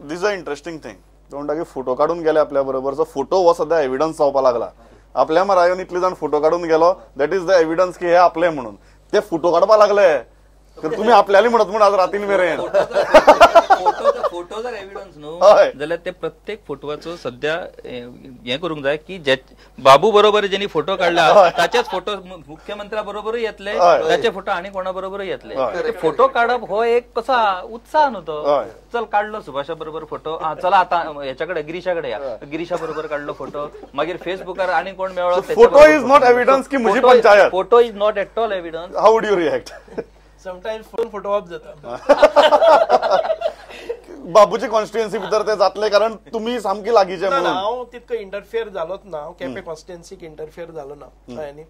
This a interesting thing. तो म्हणटा की फोटो काडून गेले आपल्या बरोबर, फोटो हो सध्या एव्हिडन्स जावपा लागला. आपल्या मरायन इतले जाण फोटो काडून गेलो, that is the evidence की हे आपले म्हणून. ते फोटो काडपा लागले तर तुम्ही आपल्याला म्हणत म्हणून आज रातीन मेरेन फोटो जर एव्हिडन्स न्हू जाल्यार ते प्रत्येक फोटवाचो सध्या हे करूंक जाय की बाबू बरोबर जेनी फोटो काडला ताचेच फोटो मुख्यमंत्र्या बरोबरूय येतले, ताचे फोटो आनी कोणा बरोबरूय येतले. फोटो काडप हो एक कसा उत्साह न्हू तो, चल काडलो सुभाषा बरोबर फोटो, चला आता हेच्या कडेन गिरीशा कडेन या, गिरीशा बरोबर काडलो फोटो, मागीर फेसबुकार आनी कोण मेळ्ळो. फोटो is not evidence की म्हजी panchayat. Photo is not at all evidence. How would you react? Sometimes phone photo op जाता. बाबूची कॉन्स्टिट्युएन्सी भितर ते जातले कारण तुम्ही सामकी लागीचे म्हणून. हांव तितको इंटरफियर जालोच ना, हांव केपें कॉन्स्टिट्युएन्सीक इंटरफियर जालो ना. कळ्ळें न्ही?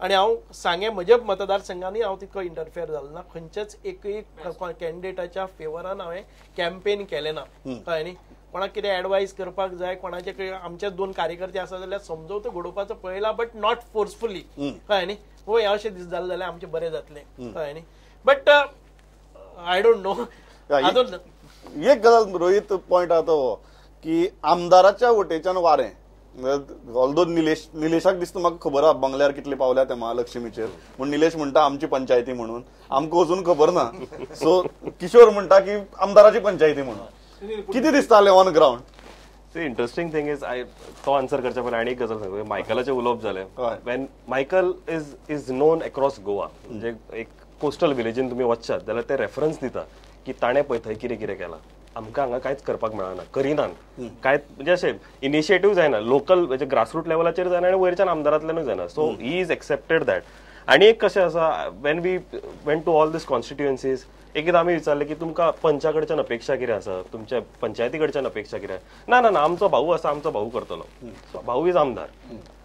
आनी हांव सांगे म्हज्या मतदारसंघांनी हांव तितको इंटरफियर जालो ना, खंयच्याच एकूय कॅन्डिडेटाच्या फेवरान हांवें कॅम्पेन केलें ना. कळ्ळें न्ही? कोणाक कितें एडवायस करपाक जाय, कोणाचे आमचे दोन कार्यकर्ते आसा जाल्यार समजवतो घडोवपाचो पळयला, बट not forcefully. कळ्ळें न्ही? हो हें अशें दीस जालें जाल्यार आमचें बरें जातलें. कळ्ळें न्ही? But I don't know. एक गजाल रोहित पॉयंट आहा तो की आमदाराच्या वटेच्यान वारें, ऑल्दो निलेश निलेशाक दिसता म्हाका खबर आहा बंगल्यार कितले पावल्या ते महालक्ष्मीचेर, पूण निलेश म्हणटा आमची पंचायती म्हणून, आमकां अजून खबर ना. सो किशोर म्हणटा की आमदाराची पंचायती म्हणून, कितें दिसतालें on ground? Interesting thing is, I तो आन्सर करच्या पयलीं आनी एक गजाल सांगू. मायकलाचें उलोवप जालें, when Michael is known across Goa, म्हणजे एक कोस्टल विलेजीन तुमी वचशात जाल्यार ते रेफरन्स दिता की ताणें पळय थंय कितें कितें केलां, आमकां हांगा कांयच करपाक मेळना, करिनात कांय, म्हणजे अशें इनिशिएटीव जायना, लोकल म्हणजे ग्रासरूट लेवलाचेर जायना आनी वयरच्यान आमदारांतल्यानूय जायना. So he is accepted that. आनी एक कशें आसा, when we went to all these constituencies, एकदां आमी विचारलें की तुमकां पंचा कडच्यान अपेक्षा कितें आसा, तुमच्या पंचायती कडच्यान अपेक्षा कितें, ना ना ना आमचो भाऊ आसा, आमचो भाऊ करतलो. सो भाऊ is आमदार,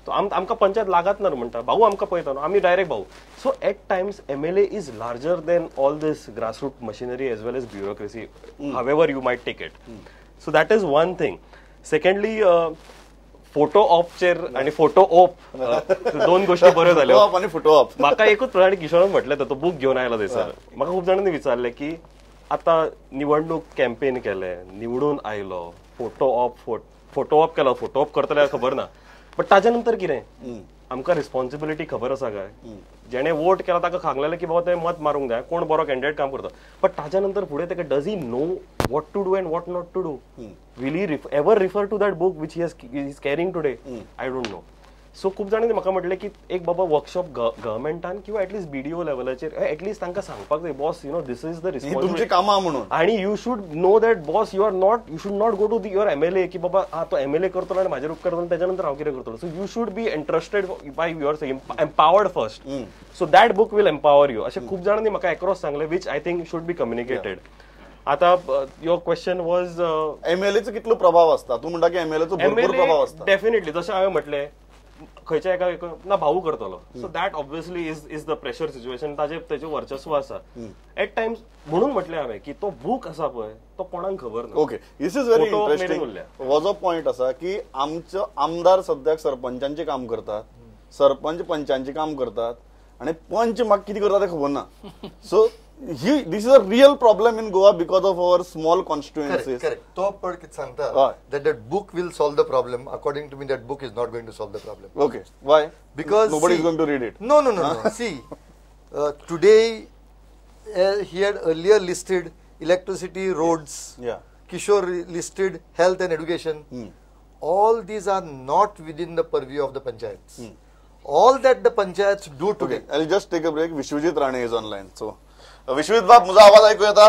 सो आमकां पंचायत लागत ना म्हणटा, भाऊ आमकां पळयता न्हू, आमी डायरेक्ट भाऊ. So at times MLA is larger than all this grassroot machinery as well as bureaucracy, however you might take it. So that is one thing. Secondly, photo ऑपचेर आणि फोटो ओप दोन गोष्टी बऱ्यो जाल्यो. आनी फोटो ऑप म्हाका एकूच प्रश्न किशोरान म्हटलें, तो बूक घेवन आयलो थंयसर, म्हाका खूब जाणांनी विचारलें की आतां निवडणूक कॅम्पेन केलें, निवडून आयलो, फोटो ऑप फोटो ऑप केलो, फोटो ऑप करतले खबर ना, बट ताज्या नंतर कितें आमकां रिस्पॉन्सिबिलिटी खबर आसा काय? जेणे वोट केला ताका सांगलेलें की बाबा तें मत मारूंक जाय, कोण बरो कॅन्डिडेट काम करता, बट ताज्या नंतर फुडें ताका does he know what to do and what not to do? Will he ever refer to that book which he is carrying today? I don't know. So खूब जाणांनी म्हाका म्हटलें की एक बाबा वर्कशॉप गव्हर्मेंटान किंवा एटलिस्ट बीडीओ लेवलाचेर एटलिस्ट तांकां सांगपाक जाय, boss you know this is the responsibility कामां म्हणून, आनी you should know that boss you are not, you should not go to your MLA की बाबा हा तो एमएलए करतलो आनी म्हाजेर उपकार करतलो, तेच्या नंतर हांव कितें करतलो. So you should be interested by your empowered first, so that book will empower you. अशें खूब जाणांनी म्हाका एक्रॉस सांगलें, which I think should be communicated. आता your question was एमएलएचो कितलो प्रभाव आसता? तूं म्हणटा की एमएलएचो भरपूर प्रभाव आसता. डेफिनेटली, जशें हांवें म्हटलें खंयच्या एका ना भाऊ करतलो, so that obviously is the pressure situation, ताजे तेजें वर्चस्व आसा एट टायम्स. म्हणून म्हटलें हांवें की तो बूक आसा पळय तो कोणाक खबर ना. Okay, this is very interesting. हो जो पॉयंट आसा की आमचो आमदार सद्याक सरपंचांचें काम करतात, सरपंच पंचांचें काम करतात, आनी पंच म्हाका कितें करता तें खबर ना. So this is a real problem in Goa because of our small constituencies. Correct. तो पण कितें सांगता that book will solve the problem. According to me, that book is not going to solve the problem. Okay, why? Because nobody is going to read it. No, no, no, no. See, today he had earlier listed electricity, roads. Yeah. Kishore listed health and education. All these are not within the purview of the panchayats. All that the panchayats do today. Okay, I'll just take a break. Vishwajit Rane is online. So, Vishwajit बाब, म्हजो आवाज आयकू येता?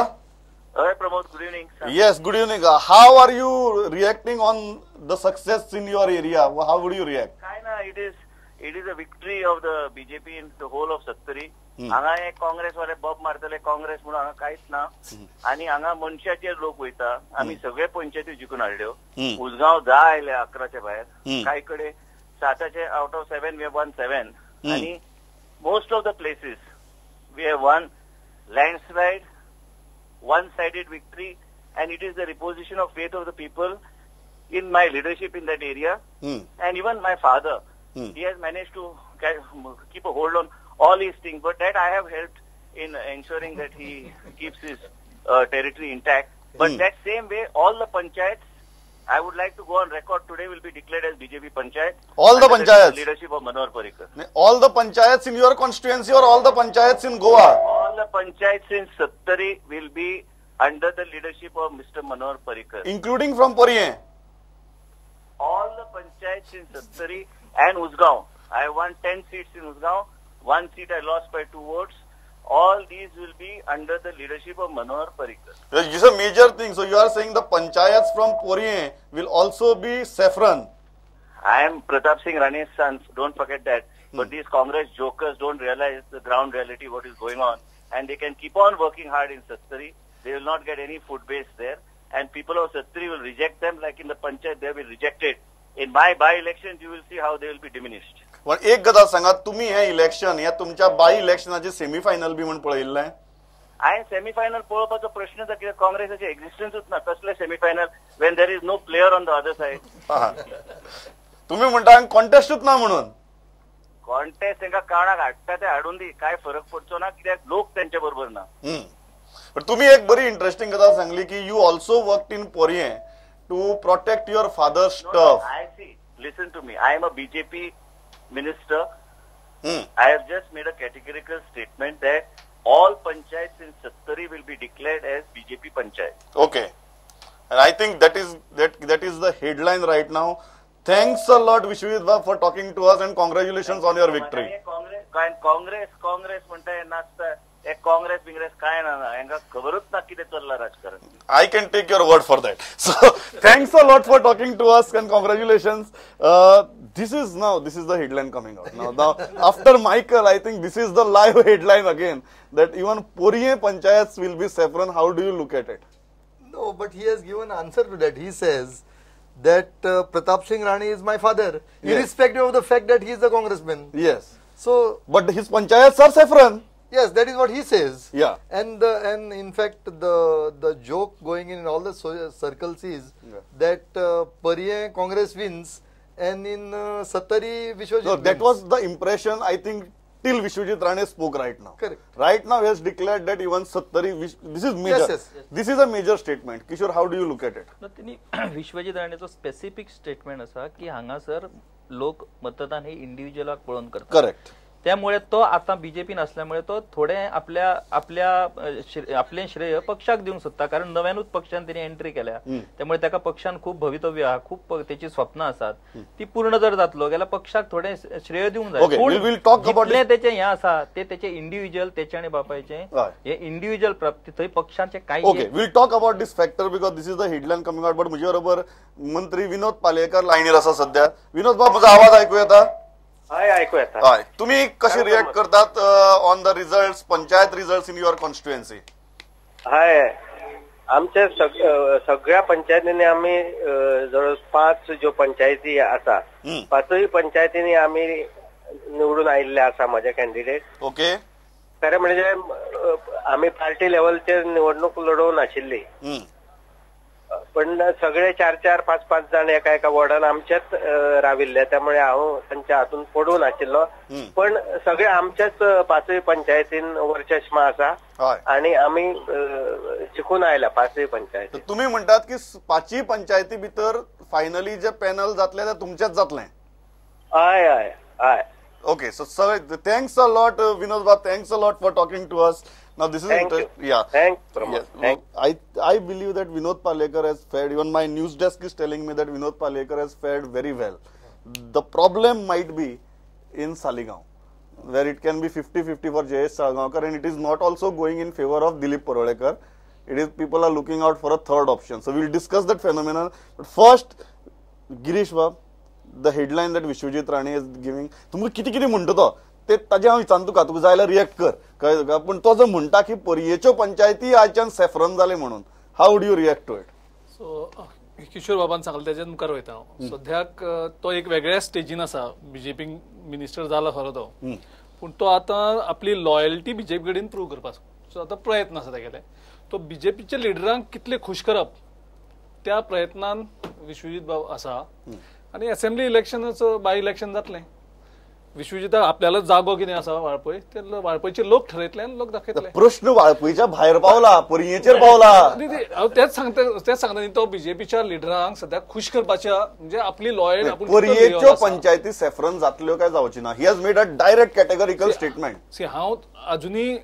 हय Pramod, good evening. Yes, good evening. How are you reacting on the success in your area? How would you react? काय ना, it is a victory of the BJP in the whole of Sattari. हांगा हे काँग्रेस वाले बॉब मारतले काँग्रेस म्हणून हांगा कांयच ना, आनी हांगा मनशाचेर लोक वयता. आमी सगळे पंचायती जिखून हाडल्यो. उसगांव 10 आयले 11च्या भायर, कांय कडेन 7 out of 7 we have won 7, आनी most of the places we have won landslide, one-sided victory, and it is the reposition of faith of the people in my leadership in that area. And even my father, he has managed to keep a hold on all his things, but that I have helped in ensuring that he keeps his territory intact. But that same way all the panchayats, I would like to go on record today, will be declared as BJP panchayat. All the panchayats? Leadership of Manohar Parrikar. All the panchayats in your constituency or all the panchayats in Goa? All the panchayats in Sattari will be under the leadership of Mr. Manohar Parrikar. Including from Poriem? All the panchayats in Sattari and Usgaon. I won 10 seats in Usgaon. 1 seat I lost by 2 votes. All these will be under the leadership of Manohar Parrikar. This is a major thing. So you are saying the panchayats from Poriem will also be saffron. I am Pratap Singh Rane's son. Don't forget that. But these Congress jokers don't realize the ground reality, what is going on. And they can keep on working hard in Sattari. They will not get any foot base there. And people of Sattari will reject them, like in the panchayat they will be rejected. In my by-elections, you will see how they will be diminished. पण एक गजाल सांगा, तुम्ही हे election या तुमच्या बाय इलेक्शनाचे semifinal बी म्हण पळयिल्लें? हांवें सेमीफायनल पळोवपाचो प्रश्न कित्याक काँग्रेसाचे एक्झिस्टन्सूच ना. कसले semifinal when there is no player on the other side? तुम्ही म्हणटा कॉन्टेस्टूच ना म्हणून. कॉन्टेस्ट तांकां कारणाक हाडटा ते हाडून दी, काय फरक पडचो ना कित्याक लोक तेंच्या बरोबर ना. पण तुम्ही एक बरी इंटरेस्टिंग गजाल सांगली की you also worked in Poriem to protect your father's stuff. I see, listen to me, I am a BJP minister. I have just made a categorical statement that all panchayats in Sattari will be declared as BJP panchayat. Okay. And I think that is the headline right now. Thanks a lot, Vishwajit Bab, for talking to us and congratulations on your victory. Congress, Congress म्हणता नाचता, एक काँग्रेस बिंग्रेस काय ना, हेंका खबरूच ना कितें चल्ला राजकारण. I can take your word for that. So thanks a lot for talking to us and congratulations. This is the headline coming out now. Now after Michael, I think this is the live headline again, that even Poriem panchayats will be saffron. How do you look at it? No, but he has given answer to that. He says that Pratap Singh Rane is my father, yes, irrespective of the fact that he is a congressman. Yes. So, but his panchayats are saffron. Yes, that is what he says. Yeah. And in fact, the joke going in all the circles is that Poriem Congress wins and in Sattari Vishwajit No, that wins. Was the impression, I think, till Vishwajit Rane spoke right now. Correct. Right now he has declared that even Sattari, this is major. Yes, yes. This is a major statement. Kishore, how do you look at it? No, तेनी विश्वजीत राणेचो specific statement आसा की हांगासर लोक मतदान हे इंडिव्हिज्युअलाक पळोवन करतात. करेक्ट. त्यामुळे तो आता बीजेपी नसल्यामुळे तो थोडे आपल्या आपल्या आपले श्रेय पक्षाक दिवंक सोदता, कारण नव्यानूच पक्षान तेणी एंट्री केल्या, त्यामुळे ताका पक्षान खूप भवितव्य आहा, खूप तेची स्वप्न आसात, ती पूर्ण जर जातलो जाल्यार पक्षाक थोडे श्रेय दिवंक जाय. जितले तेचे हे आसा ते तेचे इंडिव्हिज्युअल, तेचे आनी बापायचे हे इंडिव्हिज्युअल प्राप्ती, थंय पक्षाचे काय. Okay, we'll talk about this factor because this is the headline coming out. But म्हजे बरोबर मंत्री विनोद पालयेकर लायनीर आसा सध्या. विनोद बाब, म्हजो आवाज आयकू येता? हय, आयकू येता. हय, तुम्ही कशी रिएक्ट करतात on the results, panchayat results in your constituency? हय, आमच्या सगळ्या पंचायतींनी आमी जवळ 5 ज्यो पंचायती आसा, 5 पंचायतींनी आमी निवडून आयिल्ले आसा म्हजे कॅन्डिडेट. ओके. खरें म्हणजे आमी पार्टी लेवलचेर निवडणूक लढोवंक नाशिल्ली, पण सगळे 4-4, 5-5 जाण एका एका वॉर्डान आमच्याच राविल्ले, त्यामुळे हांव तांच्या हातून पडूं नाशिल्लो, पण सगळे आमच्याच 5 पंचायतीन वर्चस्व आसा आणि आमी जिखून आयला 5 पंचायती. तुम्ही म्हणतात की 5 पंचायती भितर फायनली जे पॅनल जातले ते तुमच्याच जातले? हय हय हय. Okay, so thanks a lot, Vinod Bab. Thanks a lot for talking to us. Now this is interesting. Yeah. Thanks, Pramod. Yes. I believe that Vinod Palekar has fared. Even my news desk is telling me that Vinod Palekar has fared very well. The problem might be in Saligao, where it can be 50-50 for Jayesh Salgaonkar, and it is not also going in favor of Dilip Parolekar. It is, people are looking out for a third option. So we'll discuss that phenomenon. But first, Girish Bab, the headline that Vishwajit Rane is giving, तुमकां कितें कितें म्हणटा तो ते ताजें हांव विचारता तुका, तुका जाय जाल्यार रिएक्ट कर, कळ्ळें तुका? पूण तो जो म्हणटा की पर्येच्यो पंचायती आयच्यान सॅफ्रन जाले म्हणून, how would you react to it? So Kishore बाबान सांगलें तेज्या मुखार वयता हांव. सद्याक तो एक वेगळ्या स्टेजीन आसा, बीजेपीक मिनिस्टर जाला खरो तो, पूण तो आतां आपली लॉयल्टी बीजेपी कडेन प्रूव करपाचो आतां प्रयत्न आसा तेगेले. तो बीजेपीच्या लिडरांक कितले खूश करप त्या प्रयत्नान विश्वजीत बाब आसा. आनी असेंब्ली इलेक्शनाचो बाय इलेक्शन जातलें, विश्वजिताक आपल्याला जागो कितें आसा वाळपय ते वाळपयचे लोक ठरयतले आनी लोक दाखयतले. प्रश्न वाळपयच्या भायर पावला, पर्येचेर पावला. हांव तेच सांगता न्ही, तो बीजेपीच्या लिडरांक सद्याक खूश करपाच्या म्हणजे आपली लॉयल पर्येच्यो पंचायती सेफ्रन जातल्यो काय जावची ना. He has made a direct categorical statement. See, हांव अजुनूय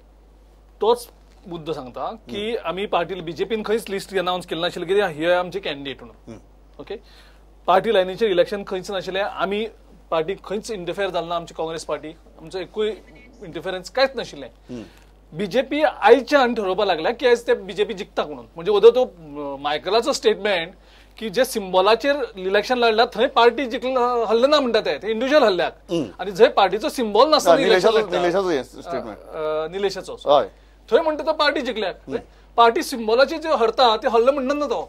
तोच मुद्दो सांगता की आमी पार्टी बीजेपीन खंयच लिस्ट अनावन्स केली नाशिल्लें की हे आमचे कॅन्डिडेट म्हणून. ओके, पार्टी लायनीचेर इलेक्शन खंयच नाशिल्लें, आमी पार्टी खंयच इंटरफेअर जाल ना, आमची काँग्रेस पार्टी आमचो एकूय इंटरफेरन्स कांयच नाशिल्लें. बीजेपी आयच्यान ठरोवपाक लागल्या की आयज ते बीजेपी जिखता म्हणून. म्हणजे ओदो तो मायकलाचो स्टेटमेंट की जे सिम्बॉलाचेर इलेक्शन लढला थंय पार्टी जिखल हल्ले ना म्हणटा ते इंडिव्हिज्युअल हल्ल्याक, आनी जंय पार्टीचो सिम्बॉल नासतना निलेशाचो थंय म्हणटा तो पार्टी जिखल्याक. पार्टी सिम्बॉलाचे जे हरता ते हल्ले म्हणना ना तो,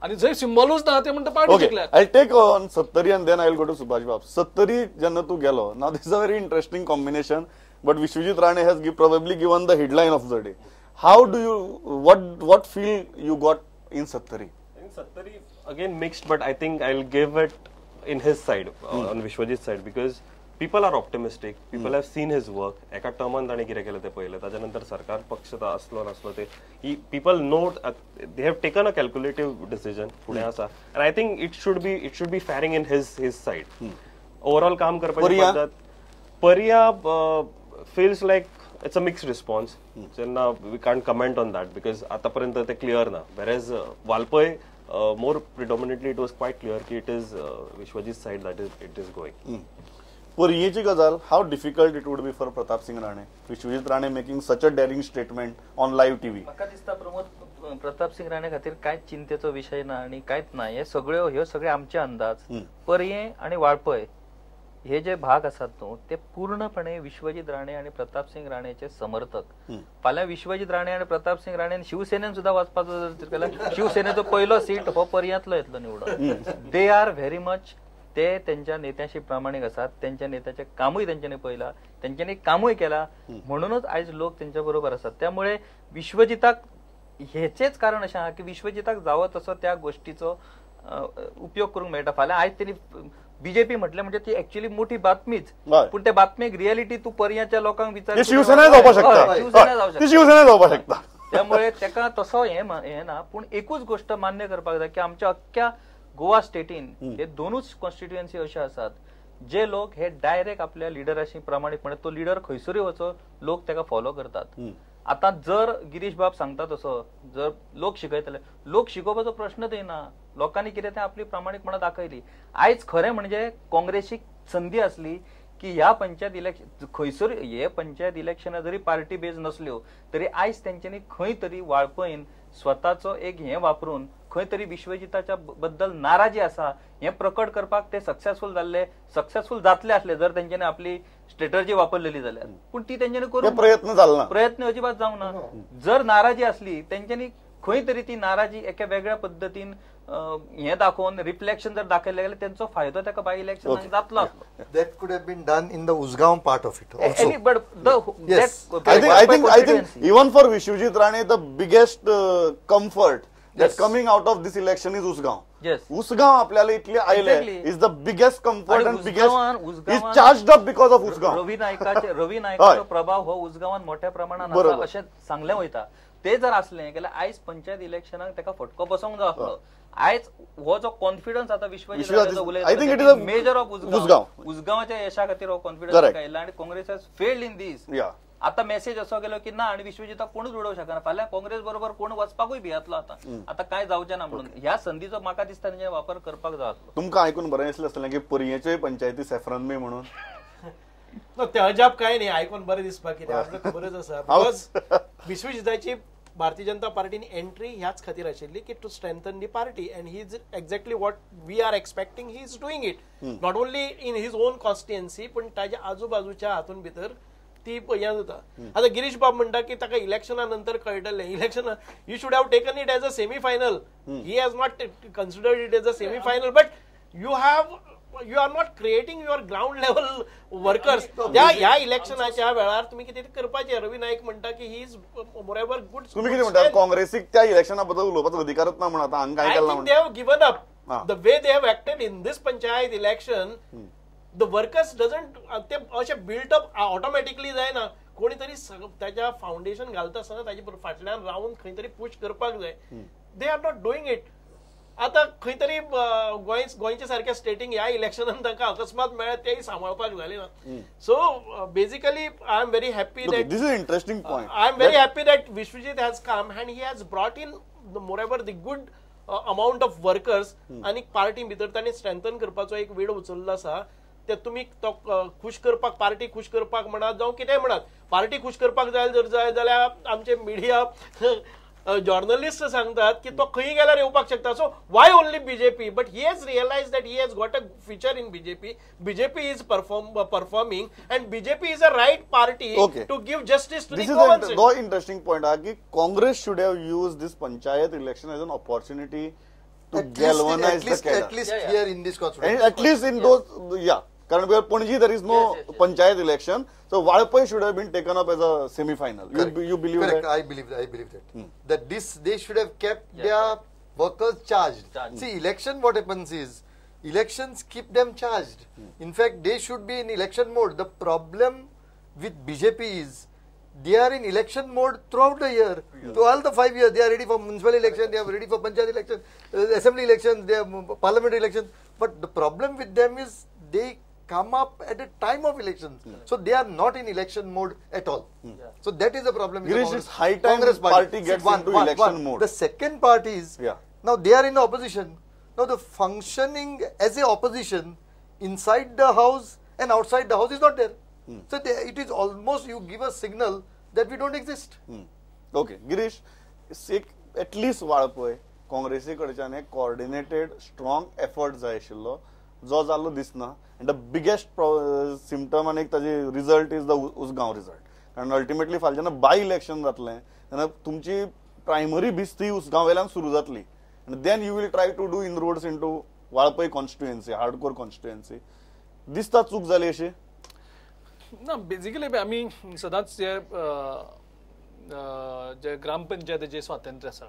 आनी जंय सिम्बॉलूच ना ते म्हणटा party जिखल्याक. I take on Sattari and then I will go to Subhash Bab. Sattari जेन्ना तूं गेलो, now this is a very interesting combination, but Vishwajit Rane has probably given the headline of the day. How do you what feel you got in Sattari? In Sattari again mixed, but I think I will give it in his side, on Vishwajit side, because people are optimistic, people have seen his work. एका टर्मान ताणें कितें केलें तें पळयलें, ताच्या नंतर सरकार पक्ष आसलो नासलो ते people know they have taken a calculative decision फुडें आसा, and I think it should be faring in his side. Overall काम करपाची पद्दत Parya feels like it's a mixed response. जेन्ना we can't comment on that because आतापर्यंत ते clear ना. Whereas Valpoi more predominantly it was quite clear की it is Vishwajit side that is it is going. पर्येची गजाल, how difficult it would be for Pratap Singh Rane, Vishwajit Rane making such a daring statement on live TV? म्हाका दिसता प्रमोद, प्रताप सिंग राणे खातीर कांयच चिंतेचो विशय ना आनी कांयच ना. हे सगळ्यो ह्यो सगळे आमचे अंदाज. पर्ये आनी वाळपय हे जे भाग आसात न्हू ते पूर्णपणे विश्वजीत राणे आनी प्रताप सिंग राणेचे समर्थक. फाल्यां विश्वजीत राणे आनी प्रताप सिंग राणे शिवसेनेन सुद्दां वचपाचो जर केल्यार शिवसेनेचो पयलो सीट हो पर्यांतलो येतलो निवडून. They are very much, ते त्यांच्या नेत्याशी प्रामाणीक आसात, त्यांच्या नेत्याचें कामूय तेंच्यांनी पळयलां, तेंच्यांनी कामूय केलां, म्हणूनच आयज लोक तेंच्या बरोबर आसात. त्यामुळे विश्वजिताक हेचेच कारण अशें आहा की विश्वजिताक जावो तसो त्या गोष्टीचो उपयोग करूंक मेळटा. फाल्यां आयज तेणी बीजेपी म्हटलें म्हणजे ती एक्चुअली मोठी बातमीच, पूण त्या बातमेक रियलिटी तूं पर्याच्या लोकांक विचार, शिवसेना जावपाक शकता, शिवसेना जावपाक शकता. त्यामुळे तेका तसो हें ना. पूण एकूच गोष्ट मान्य करपाक जाय की आमच्या अख्ख्या गोवा स्टेटीन हे दोनूच कॉन्स्टिट्युएन्सी अशे आसात जे लोक हे डायरेक्ट आपल्या लिडराशी प्रामाणीकपणे, तो लिडर खंयसरूय वचो लोक तेका फॉलो करतात. आतां जर गिरीश बाब सांगता तसो जर लोक शिकयतले, लोक शिकोवपाचो प्रश्नच येना. लोकांनी कितें तें आपली प्रामाणीकपणा दाखयली. आयज खरें म्हणजे काँग्रेसीक संदी आसली की ह्या पंचायत इलेक्शन खंयसर हे पंचायत इलेक्शनां जरी पार्टी बेज नसल्यो तरी आयज तेंच्यांनी खंय तरी वाळपयन स्वताचो एक हें वापरून खंय तरी विश्वजिताच्या बद्दल नाराजी आसा हें प्रकट करपाक ते सक्सेसफूल जाल्ले, सक्सेसफूल जातले आसले जर तेंच्यांनी आपली स्ट्रेटर्जी वापरलेली जाल्यार. पूण ती तेंच्यांनी करूंक प्रयत्न जालो ना, प्रयत्न अजिबात जावंक ना. जर नाराजी आसली तेंच्यांनी खंय तरी ती नाराजी एका वेगळ्या पद्दतीन हें दाखोवन रिफ्लेक्शन जर दाखयलें जाल्यार तेंचो फायदो ताका बाय इलेक्शनाक जातलो आसलो. That could have been done in the Usgao part of it also. Any, but the yes. I think even for Vishwajit Rane the biggest comfort that coming out of this election is Usgao. Yes. Usgao आपल्याला इतले आयले is the biggest comfort and biggest is charged up because of Usgao. Ravi नायकाचो प्रभाव हो उसगांवान मोठ्या प्रमाणात आसा अशें सांगलें वयता. ते जर आसलें जाल्यार आयज पंचायत इलेक्शनाक ताका फटको बसोवंक जाय आसलो. आयज हो जो कॉन्फिडन्स आता Vishwajit Rane major of Usgao, उसगांवाच्या यशा खातीर हो कॉन्फिडन्स आयला आनी Congress has failed in this. आता मेसेज असो गेलो की ना आनी विश्वजिताक कोणूच उडोवंक शकना, फाल्यां काँग्रेस बरोबर कोण वचपाकूय भियेतलो आतां, आतां कांय जावचें ना म्हणून ह्या संदीचो म्हाका दिसता तेंचे वापर करपाक जाय आसलो. तुमकां आयकून बरें दिसलें आसतलें की पर्येच्योय पंचायती सेफ्रन बी म्हणून ना ते अजाप कांय न्ही, आयकून बरें दिसपाक कितें आमकां खबरच आसा. Because विश्वजिताची भारतीय जनता पार्टीन एंट्री ह्याच खातीर आशिल्ली की to strengthen the party, and he is exactly what we are expecting, he is doing it not only in his own constituency पण ताच्या आजूबाजूच्या हातून भितर ती हें जाता. आतां गिरीश बाब म्हणटा की ताका इलेक्शना नंतर कळटलें, election you should have taken it as a semi final, he has not considered it as a semi final, but you are not creating your ground level workers. त्या ह्या इलेक्शनाच्या वेळार तुम्ही कितें करपाचें. रवी नायक म्हणटा की he is moreover good. तुम्ही कितें म्हणटा काँग्रेसीक त्या इलेक्शना बद्दल उलोवपाचो अधिकारच ना म्हणून आतां हांगा कांय केलां? They have given up the way they have acted in this panchayat election. The workers doesn't ते अशें बिल्ट अप ऑटोमॅटिकली जायना, कोणी तरी ताच्या फावंडेशन घालता आसतना ताजे फाटल्यान रावन खंय तरी पुश करपाक जाय. They are not doing it. आतां खंय तरी गोंयच्या सारक्या स्टेटींक ह्या इलेक्शनान तांकां अकस्मात मेळ्ळें तेय सांबाळपाक जालें ना. So basically I am very happy that this is interesting point. I am very happy that Vishwajit has come and he has brought in moreover the good amount of workers आनी पार्टी भितर तांणी strengthen करपाचो एक वेळ उचललो आसा. ते तुमी तो खुश करपाक, पार्टी खुश करपाक म्हणात जावं कितेंय म्हणात, पार्टी खुश करपाक जाय जर जाय जाल्यार आमचे मिडिया जर्नलिस्ट सांगतात की तो खंय गेल्यार येवपाक शकता. So why only BJP? But he has realise that he has got a future in BJP. BJP is performing and BJP is a right party to give justice to the common citizen. This is interesting point आहा की Congress should have use this panchayat election as an opportunity to galvanise the cadre. At least here in this constituency, at least in those, या कारण Panaji there is no panchayat election, so Valpoi should have been taken up as a semi final. You believe that? I believe that that this they should have kept their workers charged. See, election, what happens is elections keep them charged. In fact, they should be in election mode. The problem with BJP is they are in election mode throughout the year. To all the 5 years, they are ready for municipal election, they are ready for panchayat election, assembly elections, they are parliamentary elections. But the problem with them is they come up at a time of elections. So they are not in election mode at all. So that is the problem. Girish, it's high time Congress party gets into election mode. The second part is, now they are in the opposition. Now the functioning as a opposition inside the house and outside the house is not there. So it is almost you give a signal that we don't exist. Okay, Girish, at least Valpoi Congresi कडच्यान एक coordinated strong effort जाय आशिल्लो जो जाल्लो दिसना. And the biggest symptom आनी ताजे result is the Usgao result. कारण अल्टिमेटली फाल्यां जेन्ना बाय इलेक्शन जातलें तेन्ना तुमची प्रायमरी भिस्त ही उसगांव वेल्यान सुरू जातली आनी then you will try to do inroads into Valpoi constituency, hardcore constituency. दिसता चूक जाली अशी ना? बेजिकली आमी सदांच जे जे ग्रामपंचायतीचे स्वातंत्र्य आसा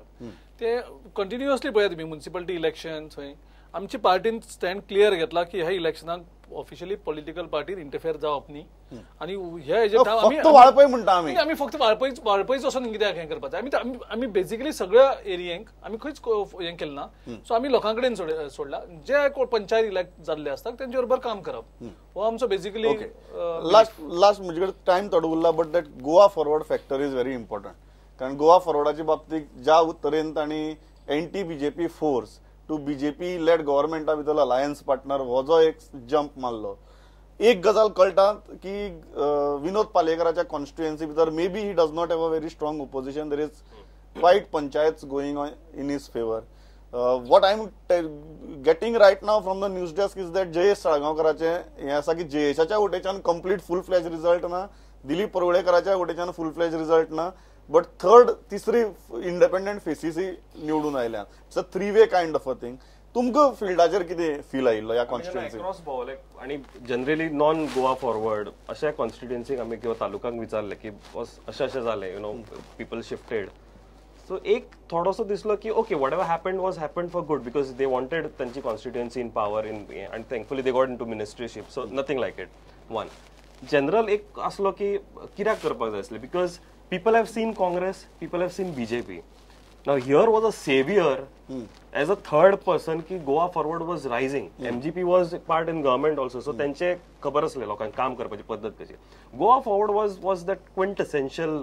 ते कंटिन्युअसली पळयात तुमी म्युनिसिपलिटी इलेक्शन थंय आमची पार्टीन स्टँड क्लियर घेतला की ह्या इलेक्शनाक ऑफिशियली पॉलिटिकल पार्टीन इंटरफेअर जावप न्ही. आनी ह्या हेजेर फक्त वाळपय म्हणटा आमी, आमी फक्त वाळपयच वचून कित्याक हें करपाचें. आमी आमी बेजिकली सगळ्या एरियांक आमी खंयच हें केलें ना. सो आमी लोकां कडेन सोडला, जे कोण पंचायत इलेक्ट जाल्ले आसता तेंचे बरोबर काम करप हो आमचो बेजिकली. लास्ट म्हजे कडेन टायम थोडो उरला, but that Goa forward factor is very important. कारण गोवा फॉरवर्डाच्या बाबतीत ज्या तरेन तांणी anti BJP force to BJP led गव्हर्मेंटा भितर अलायन्स पार्टनर हो जो एक जंप मारलो, एक गजाल कळटा की विनोद पालयेकराच्या कॉन्स्टिट्युएन्सी भितर may be he does not have a very strong opposition, there is quite panchayat going on in his favour. What I am getting right now from the news desk is that Jayesh साळगांवकराचें हें आसा की जयेशाच्या वटेच्यान complete फूल फ्लॅज result ना, दिलीप परुळेकराच्या वटेच्यान फूल फ्लॅज result ना, but third तिसरी independent faces निवडून आयल्या. It's a three way kind of a thing. तुमकां फिल्डाचेर कितें फील आयिल्लो ह्या कॉन्स्टिट्युएन्सी? क्रॉस भोंवले आनी जनरली नॉन गोवा फॉरवर्ड अशा कॉन्स्टिट्युएन्सीक आमी किंवा तालुकांक विचारलें की बॉस अशें अशें जालें, you know people shifted. So एक थोडोसो दिसलो की okay, whatever happened was happened for good because they wanted तांची कॉन्स्टिट्युएन्सी इन पावर इन आनी thankfully they got into ministership, so nothing like it. One general एक आसलो की कित्याक करपाक जाय आसलें because people have seen Congress, people have seen BJP. Now here was a savior as a third person ki Goa Forward was rising. MGP was part in government also, so tenche khabar asle lokank kaam karpachi paddhat kashi. Goa Forward was that quintessential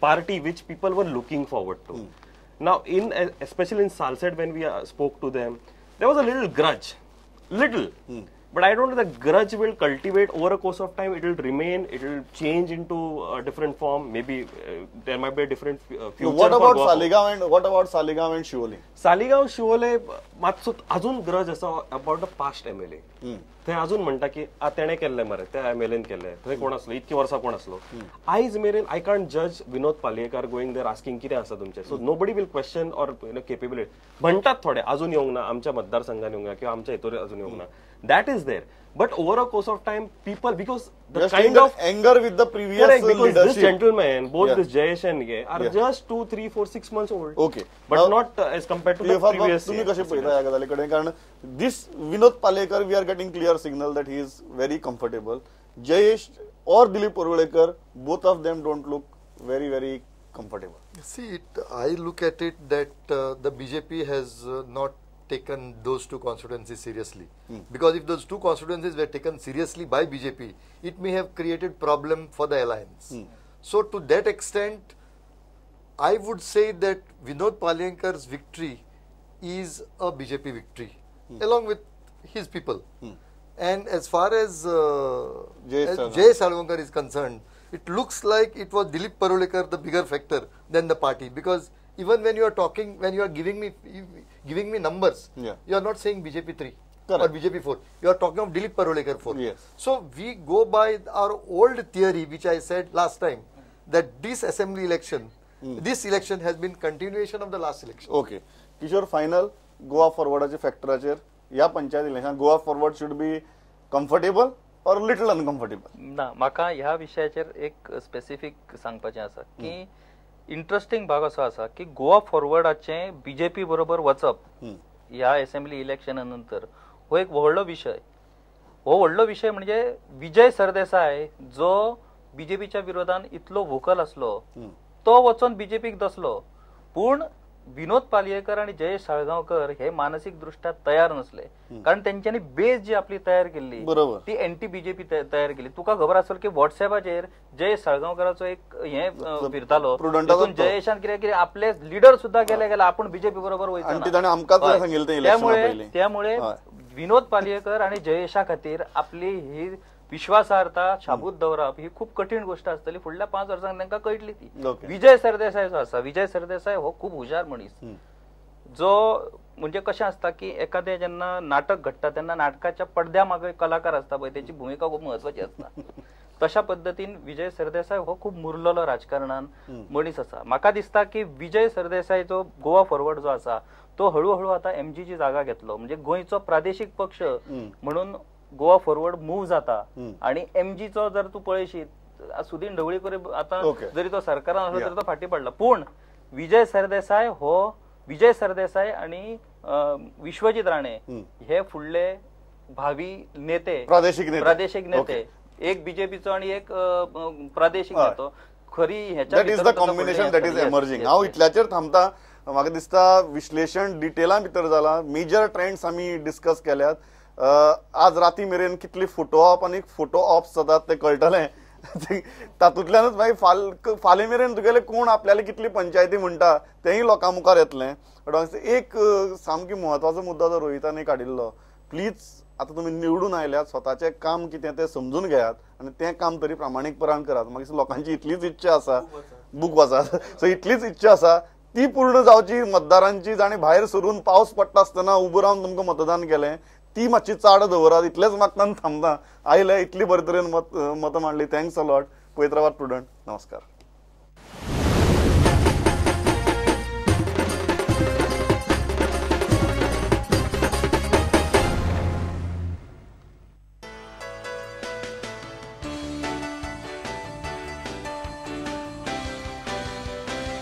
party which people were looking forward to. Now in especially in Salsette when we spoke to them, there was a little grudge, little. But I don't know, the grudge will cultivate over a course of time, it will remain, it will change into a different form, maybe there might be a different future. What about Saligao and what about Saligao and Siolim? Saligao, Siolim, मातसो अजून grudge आसा about the past MLA. थंय अजून म्हणटा की तेणें केल्लें मरे, त्या एमएलएन केल्लें, थंय कोण आसलो, इतकी वर्सां कोण आसलो. आयज मेरेन I can't जज Vinod Palyekar going there asking कितें आसा तुमचें. So nobody will question or you know capability. म्हणटात थोडे अजून येवंक ना, आमच्या मतदारसंघान येवंक ना किंवा आमच्या हितूर अजून येवंक ना. That is is there. But over a course of time, people, because the kind of anger with the previous correct, because leadership. This gentleman, both this Jayesh and Gay, are just 2, 3, 4, 6 months old. Okay. But not as compared to the previous. तुम्ही कशे पळयता ह्या गजाली कडेन? कारण this Vinod Palyekar, we are getting clear signal that he is very comfortable. Jayesh or Dilip Parulekar, both of them don't look very, very comfortable. See, I look at it that the BJP has not taken those two constituencies seriously. Because if those two constituencies were taken seriously by BJP, it may have created problem for the alliance. So to that extent, I would say that Vinod Palyenkar's victory is a BJP victory, along with his people. And as far as Jay Salgaonkar is concerned, it looks like it was Dilip Parulekar the bigger factor than the party, because even when you are talking, when you are giving me numbers, you are not saying BJP 3 or BJP 4. You are talking of Dilip Parulekar 4. Yes. So we go by our old theory, which I said last time, that this assembly election, this election has been continuation of the last election. Okay. Kishore, final Goa Forwardache factoracher या panchayat election Goa Forward should be comfortable or little uncomfortable? ना, म्हाका ह्या विशयाचेर एक specific सांगपाचें आसा की interesting भाग असो आसा की गोवा फॉरवर्डाचे बीजेपी बरोबर वचप ह्या असेंब्ली इलेक्शना नंतर हो एक व्हडलो विशय. हो व्हडलो विशय म्हणजे विजय सरदेसाय जो बीजेपीच्या विरोधान इतलो वोकल आसलो तो वचोन बीजेपीक दसलो, पूण विनोद पालयेकर आणि जयेश साळगांवकर हे मानसिक दृष्ट्या तयार नसले, कारण तेंच्यांनी बेस जी आपली तयार केल्ली ती एंटी बीजेपी तयार केली. तुका खबर आसल की व्हॉट्सएपाचेर जयेश साळगांवकराचो एक हे फिरतालो, जयेशान कितें कितें आपले लिडर सुद्धा गेले गेले आपूण बीजेपी बरोबर वयता. त्यामुळे विनोद पालयेकर आणि जयेशा खातीर आपली ही विश्वासार्हता शाबूत दवरप ही खूप कठीण गोष्ट आसतली. फुडल्या 5 वर्सांक तांकां कळटली ती. विजय सरदेसाय जो आसा, विजय सरदेसाय हो खूब हुशार मनीस, जो म्हणजे कशें आसता की एखादें जेन्ना नाटक घडटा तेन्ना नाटकाच्या पडद्या मागे कलाकार आसता पळय, तेची भुमिका खूब म्हत्वाची आसता. तशा पद्दतीन विजय सरदेसाय हो खूब मुरलेलो राजकारणान मनीस आसा. म्हाका दिसता की विजय सरदेसाय जो गोवा फॉरवर्ड जो आसा तो हळूहळू आतां एमजीची जागा घेतलो, म्हणजे गोंयचो प्रादेशीक पक्ष म्हणून गोवा फॉरवर्ड मूव जाता. आणि एमजीचो जर तू पळयशीत, सुदीन ढवळीकर आतां जरी तो सरकारान आसलो तरी तो फाटी पडला, पूण विजय सरदेसाय हो विजय सरदेसाय आणि विश्वजीत राणे हे फुडले भावी नेते, प्रादेशीक नेते, एक बीजेपीचो आणि एक प्रादेशीक नेतो. खरी ह्याच्या that is the combination that is emerging. हांव इतल्याचेर थांबता. म्हाका दिसता विश्लेशण डिटेला भितर जाला, मेजर ट्रेंड्स आमी डिस्कस केल्यात. आज राती मेरेन कितली फोटो ऑप आनी फोटो ऑप्स जातात ते कळटलें. तातूंतल्यानच मागीर फाल्यां मेरेन तुगेले कोण आपल्याले कितली पंचायती म्हणटा तेंय लोकां मुखार येतलें. बट एक सामकी म्हत्वाचो मुद्दो जो रोहितान काडिल्लो, प्लीज आतां तुमी निवडून आयल्यात, स्वताचें काम कितें तें समजून घेयात आनी तें काम तरी प्रामाणीकपणान करात. मागीर लोकांची इतलीच इच्छा आसा, बूक वाचात, सो इतलीच इच्छा आसा ती पूर्ण जावची मतदारांची, जाणी भायर सरून पावस पडटा आसतना उबो रावन तुमकां मतदान केलें ती मातशी चाड दवरात. इतलेंच मागता थांबता. आयले इतली बरे तरेन मतां मांडली, thanks a lot. पळयत रावात प्रुडंट. नमस्कार.